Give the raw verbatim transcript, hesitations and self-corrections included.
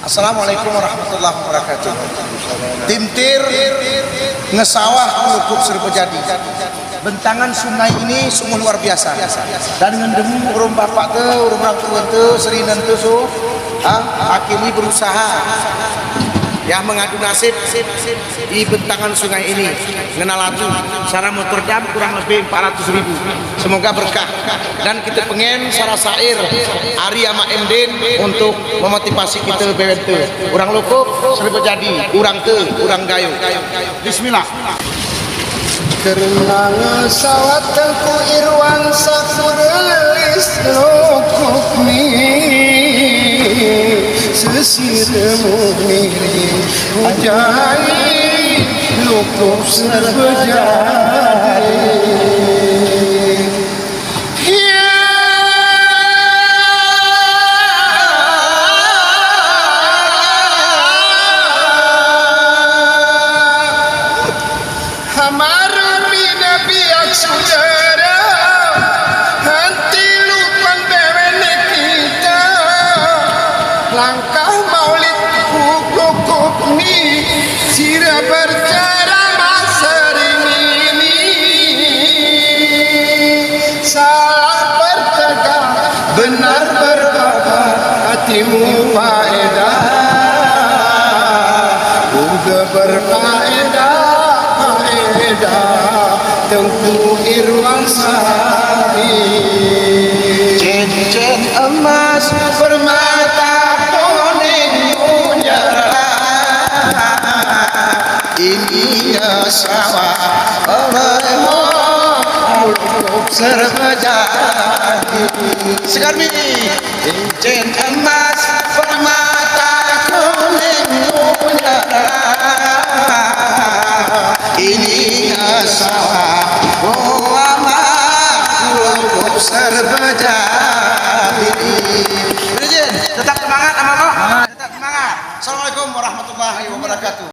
Assalamualaikum warahmatullahi wabarakatuh. Timtir ngesawah Lukup Serbajadi. Bentangan sungai ini sungguh luar biasa. Dan ngedem urung bapak te, urung-urung tuan te, serinen te, so, ha, akhirnya berusaha, ya, mengadu nasib di bentangan sungai ini. Ngenalatu, secara motor jam kurang lebih empat ratus ribu. Semoga berkah. Dan kita pengen secara sair, ari Ama Emden untuk memotivasi kita bebente. Urang Lukup Serbajadi, urang te, urang gayo. Bismillah. Kerna ngesawah Tengku Irwan saku relis Lukup mi, sesir muni ujai Lukup Serbajadi. Hamarun mina biak sudara, hanti lupan bewene kita. Langkah maulid Lukup mi, sira berceramah sering ini. Salah bertegak, benar berkata, hatimu faedah. Udah berfaedah, faedah, Tengku Irwan Sari. Cincin emas permata kuning mutiara, ini sawah Lukup Serbajadi. Sekarmi. Cincin emas permata kuning mutiara, ini sawah Lukup Serbajadi. Rijin, tetap semangat, Ama, no? Tetap semangat. Assalamualaikum warahmatullahi wabarakatuh.